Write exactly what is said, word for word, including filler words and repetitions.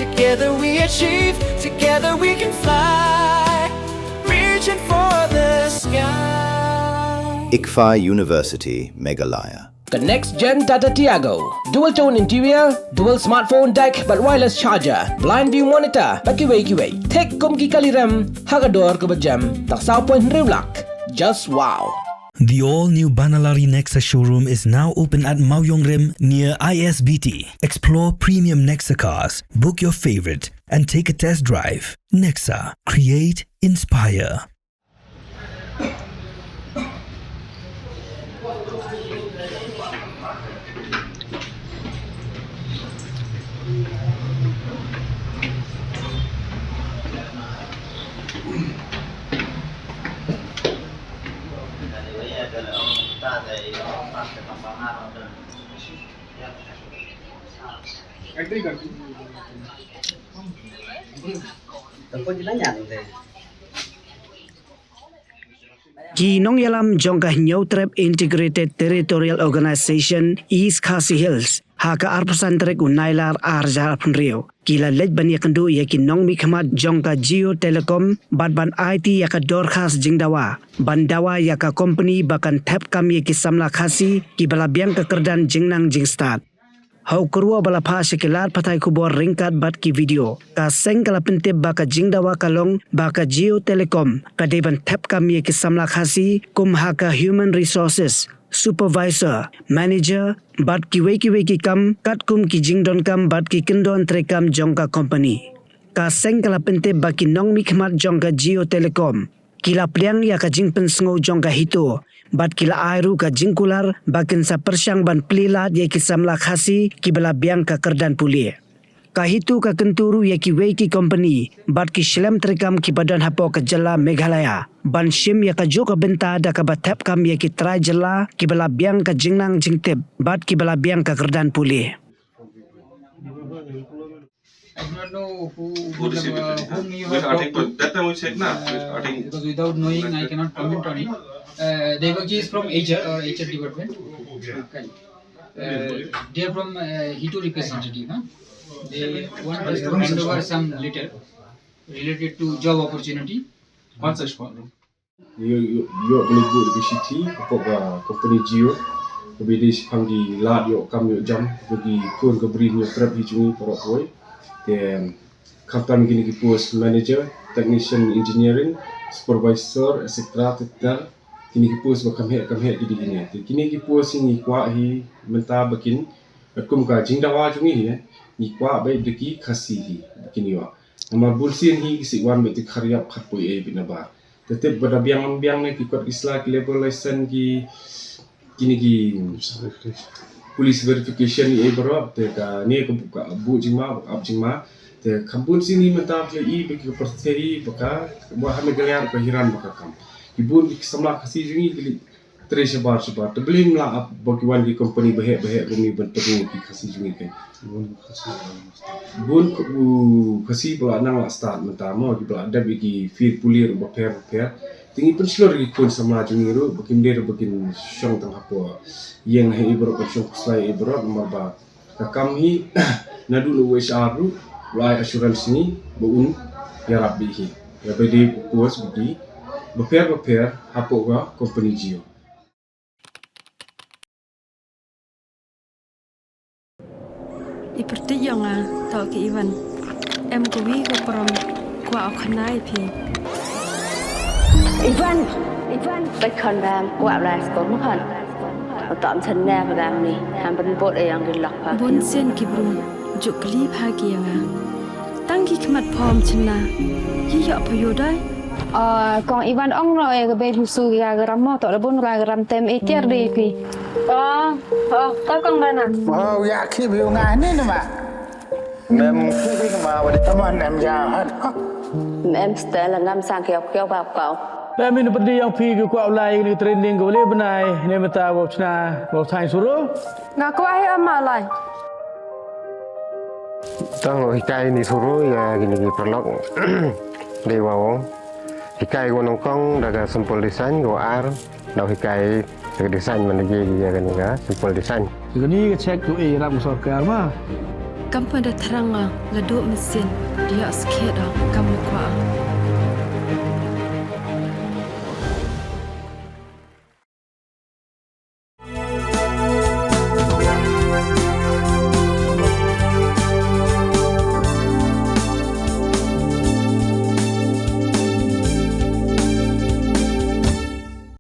Together we achieve, together we can fly. Reaching for the sky. ICFAI University, Meghalaya. Ka next gen Tata Tiago. Dual tone interior, dual smartphone deck bad wireless charger, blind view monitor bad kiwei kiwei. Thik kum ki kali rem ha ka dor kaba jem. Tang saw point hynriew lak. Just wow. The all-new Banalari Nexa showroom is now open at Mawiong Rim near I S B T. Explore premium Nexa cars. Book your favorite and take a test drive. Nexa. Create, inspire. Ki nongïalam jong ka Hynñiewtrep Integrated Territorial Organization East Khasi Hills ha ka arphew san tarik u Nailar arhajar arphew hynriew ki la leit ban ïakynduh ïa ki nongmihkhmat jong ka Jio Telecom bad ban aiti ïa ka dorkhas jingdawa ban dawa ïa ka kompani ba kan thep kam ïa ki samla Khasi kiba la biang ka kyrdan jingnang jingstad. Ha u kyrwoh ba la phah sha ki lad pathai khubor ryngkat bad ki video, ka seng ka la pyntip ba ka jingdawa ka long ba ka Jio Telecom ka dei ban thep kam ïa ki samla Khasi kum ha ka Human Resources, Supervisor, Manager bad kiwei kiwei ki kam katkum ki jingdonkam bad ki kyndon treikam jong ka kompani. Ka seng ka la pyntip ba ki nongmihkhmat jong ka Jio Telecom ki la pdiang ïa ka jingpynsngew jong ka HITO bad ki la ai ruh ka jingkular ba kin sa pyrshang ban plie lad ïa ki samla Khasi kiba la biang ka kyrdan pule. Ka HITO ka kyntu ruh ïa kiwei ki kompani bad ki shlem treikam kiba don hapoh ka jylla Meghalaya ban shim ïa kajuh ka bynta da kaba thep kam ïa ki trai jylla kiba la biang ka jingnang jingtip bad kiba la biang ka kyrdan pule. I do not know who, who this is, uh, whom you have talked to, that time we said, na, uh, I think because without knowing, I cannot comment on it. Uh, Devakji is from H R or H R department. Okay. Uh, they are from, uh, HITO representative, huh? They want us to hand over some letter related to job opportunity. One such one. Ïoh, ïoh, ïoh, ba la buh da ka shithi hapoh ka company Jio kaba ïadei shaphang ki lad ïoh kam ïoh jam ba ki khun ka Bri Hynñiewtrep hi jong ngi baroh kawei. Te khamtam kine ki post manager, technician engineering, supervisor, et cetera, te ter kine ki post ba kham heh kham heh ki dei kine. Te kine ki post hi ngi kwah hi mynta ba kin, kum ka jingdawa jong ngi hi, ngi kwah ba da ki Khasi hi ba kin ïoh. Namar bun sien hi ki shu wan beit ki khariap khatpoi ei beit nabar. Te tip ba da biang ym biang ne ki kot ki sla ki labour license ki kine ki police verification ei baroh te kane ka buh, ka buh jingma, ka ap jingma. Te kham bun sien hi mynta ki i ba ki pyrthei ba ka ba ha Meghalaya ka hiran ba ka kam. Ki bun ki samla Khasi jong ngi ki leit trei shabar shabar. Te balei ym lah ap ba ki wan ki company baheh baheh kumne ban tyrngut ki Khasi jong ngi kein. Bun Khasi, bun Kh-, u Khasi ba la nang la stad mynta mo, ki ba la dep ïa ki field pule ruh bapher bapher. Te ngi pynshlur ïa ki khun samla jong ngi ruh ba kim dei ruh ba kin shong tang hapoh ïing ha i baroh, kin shong khuslai i baroh namar ba ka kam hi naduh na u H R ruh u la ai assurance ngi ba un ïarap beit hi. Ïa ba dei u post ba dei bapher bapher hapoh ka company Jio. I pyrthei ïa nga, to ki Ivan. Em kawi ka prom kwah u khana ïa phi. Ivan, Ivan, bad khon bam kwah bla skor ma khon. Utam chen ne ba dang ni, ham ban bot e yang di lok pa. Bun sien ki bru juk kli pha ki ïa nga. Tang ki khmat phom chen na. Ki ïoh pha ïoh dai. Ah, kong Ivan ong no e ka bei musu ya garam mo to da bun ra garam tem e tiar di pi. Oh, oh, to kong Bana. Oh, ya ki bi nga ni nama. Mem ki bi ma wadi. Taman em ya hat. Mem stel ngam sang kiau kiau bap kau. Mem in pedi yang pi ki kwah ulai ni training ko le benai ne meta wap chna wap thai suru. Nga kwah hi ama lai. Tang hikai ni suru ya kini ki paralok. Dei wa wong. Hikai ko nongkong da ka simple design ko ar. Dau hikai da ka design man da ye ya kani ka simple design. Kani ka check ko e ram sorkar ma. Kam pynda thrang nga la duh mynsiem, ïoh skhem ong kam kwah ong.